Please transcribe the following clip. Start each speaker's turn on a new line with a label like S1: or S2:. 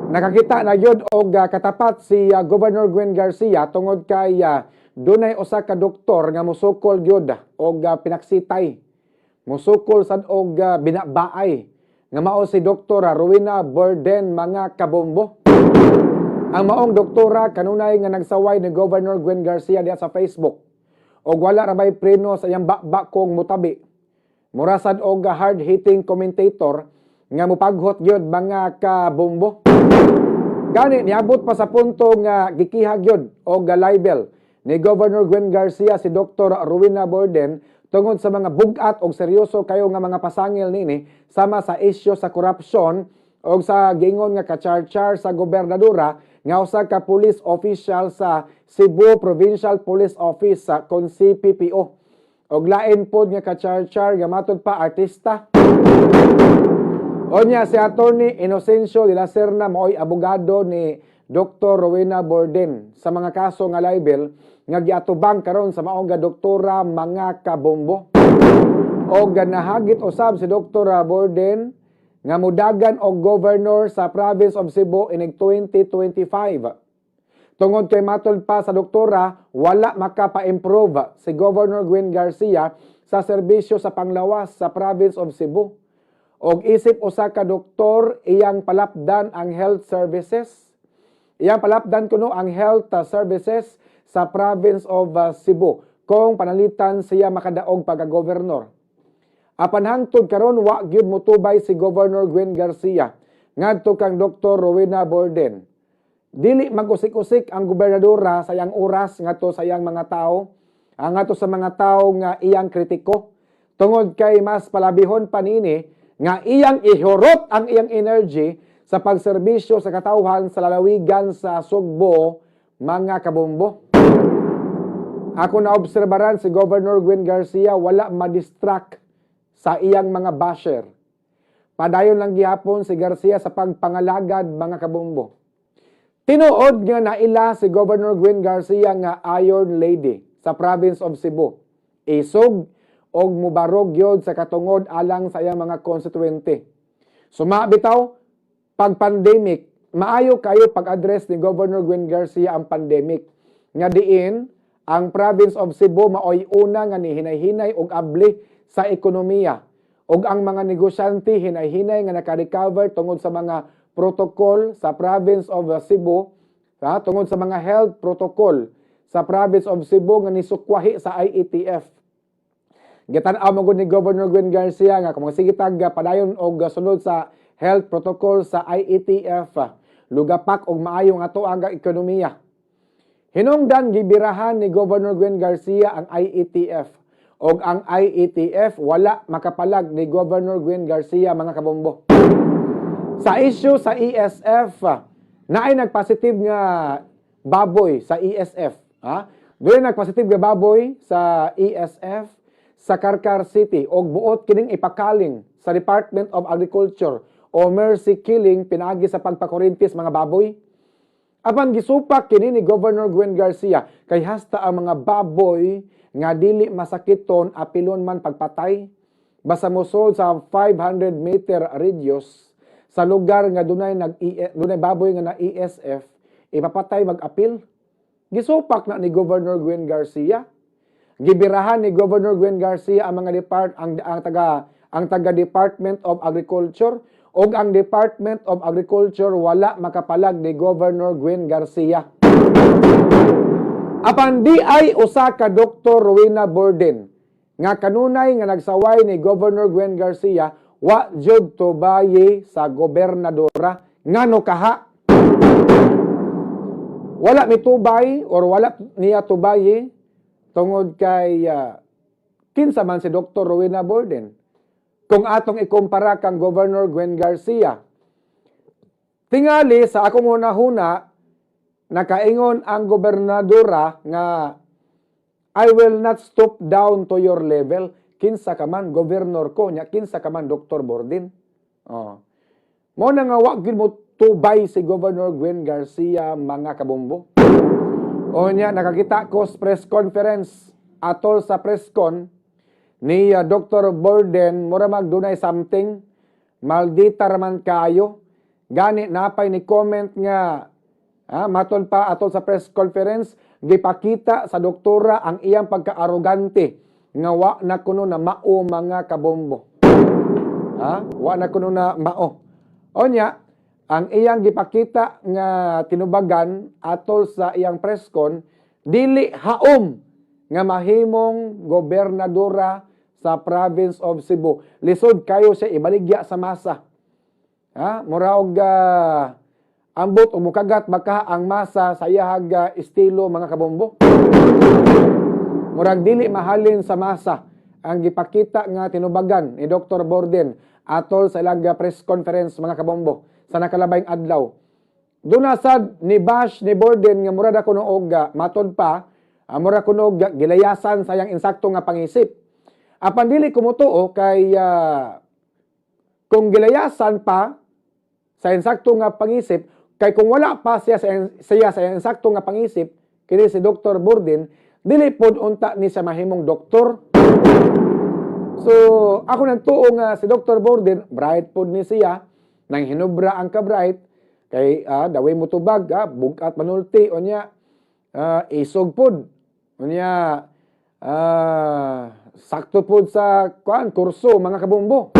S1: Nakakita na gyud og katapat si Governor Gwen Garcia tungod kay dunay usa ka doktor nga musukol gyud og pinaksitay. Musukol sad og binabaay nga mao si Dr. Rowena Borden, mga kabombo. Ang maong doktora kanunay nga nagsaway ni Governor Gwen Garcia diha sa Facebook. Og wala ra bay preno sa iyang baba kong mutabi. Mura sad og hard-hitting commentator nga mupaghot gyud, mga kabombo. Gani niabot pa sa punto nga gikiha gyud og libel ni Governor Gwen Garcia si Dr. Rowena Borden tungod sa mga bug-at og seryoso kayo nga mga pasangil niini, sama sa isyu sa korupsyon og sa giingon nga kacharchar sa gobernadora nga usa ka police official sa Cebu Provincial Police Office sa kon CPPO, og lain pod nga kacharchar nga matud pa artista. Onya si Attorney Inocencio de la Serna maoy abogado ni Dr. Rowena Borden sa mga kaso nga libel nga giatubang karon sa maong nga doktora, mga kabombo. Og nahagit usab si Dr. Borden nga mudagan og governor sa province of Cebu inig 2025. Tungod kay matod pa sa doktora, wala makapa-improve si Governor Gwen Garcia sa serbisyo sa panglawas sa province of Cebu. Og isip usa ka doktor, iyang palapdan ang health services. Iyang palapdan kuno ang health services sa province of Cebu kung panalitan siya makadaog pagka-governor. Apan hangtod karon wa gyud motubay si Governor Gwen Garcia ngadto kang Dr. Rowena Borden. Dili mag-usik-usik ang gobernadora sa iyang oras ngadto sa iyang mga tao, ang ngadto sa mga tao nga iyang kritiko. Tungod kay mas palabihon pa niini nga iyang ihurot ang iyang energy sa pagserbisyo sa katawhan sa lalawigan sa Sugbo, mga kabombo. Ako naobserbaran si Governor Gwen Garcia, wala madistract sa iyang mga basher. Padayon lang gihapon si Garcia sa pagpangalagad, mga kabombo. Tinuod nga naila si Governor Gwen Garcia nga Iron Lady sa province of Cebu. Isog og mubarog gyud sa katungod alang sa iyang mga konstituente. Suma bitaw pag pandemic, maayo kayo pag-address ni Governor Gwen Garcia ang pandemic. Nga diin ang province of Cebu maoy una nga nihinay-hinay og abli sa ekonomiya ug ang mga negosyante hinay-hinay nga naka-recover tungod sa mga protocol sa province of Cebu, ha, tungod sa mga health protocol sa province of Cebu nga nisukwahi sa IATF. Gitan-aw mo gud ni Governor Gwen Garcia nga kung sige tag padayon og sunod sa health protocol sa IATF, lugapak og maayo nga ato ang ekonomiya. Hinungdan gibirahan ni Governor Gwen Garcia ang IATF og ang IATF wala makapalag ni Governor Gwen Garcia, mga kabombo. Sa issue sa ESF, naay nagpositive nga baboy sa ESF, ha? Doon nagpositive nga baboy sa ESF sa Carcar City og buot kining ipakaling sa Department of Agriculture o mercy killing pinaagi sa pagpakurintis mga baboy. Apan gisupak kini ni Governor Gwen Garcia kay hasta ang mga baboy nga dili masakiton apilon man pagpatay basta mosod sa 500 meter radius sa lugar nga dunay baboy nga na ESF, ipapatay, mag-apil. Gisupak na ni Governor Gwen Garcia. Gibirahan ni Governor Gwen Garcia ang mga depart ang taga Department of Agriculture ug ang Department of Agriculture wala makapalag ni Governor Gwen Garcia. Apan di ay usa ka Dr. Rowena Borden nga kanunay nga nagsaway ni Governor Gwen Garcia, wa jud tubayi sa gobernadora. Ngano kaha? Wala mitubay or wala niya tubayi tungod kay kinsa man si Dr. Rowena Borden kung atong ikumpara kang Governor Gwen Garcia. Tingali sa akong hunahuna, nakaingon ang gobernadora nga "I will not stoop down to your level." Kinsa ka man, governor ko nya, kinsa ka man, Dr. Borden? Oh. Mo na nga wa gyud mo tubay si Governor Gwen Garcia, mga kabombo. O nya nakakita ko sa press conference, atol sa press con ni Dr. Borden, mura magdunay something maldita raman kayo. Gani napay ni comment nga maton pa atol sa press conference, gipakita sa doktora ang iyang pagka-arogante nga wa na kuno na mao, mga kabombo. Ha? Wa na kuno na mao. Onya, ang iyang gipakita nga tinubagan atol sa iyang press con, dili haom nga mahimong gobernadora sa province of Cebu. Lisod kayo siya ibaligya sa masa. Ha? Mura og ambot o mukagat baka ang masa sa iyahag estilo, mga kabombo. Murag dili mahalin sa masa ang gipakita nga tinubagan ni Dr. Borden atol sa ilang press conference, mga kabombo, sa nakalabayng adlaw. Doon sad ni bash ni Borden nga mura da kuno og matod pa mura kuno og gilayasan sa iyang insakto nga pangisip. Apan dili kumutuo kay kung gilayasan pa sa insakto nga pangisip, kay kung wala pa siya sa insakto nga pangisip, kini si Dr. Borden, dili pod unta ni siya mahimong doktor. So, ako nagtuo nga si Dr. Borden, bright pod ni siya, nang hinubra ang ka-bright, kay daway mo tubag, bugat manulti, unya, isog pod, unya, sakto pod sa kuan kurso, mga kabombo.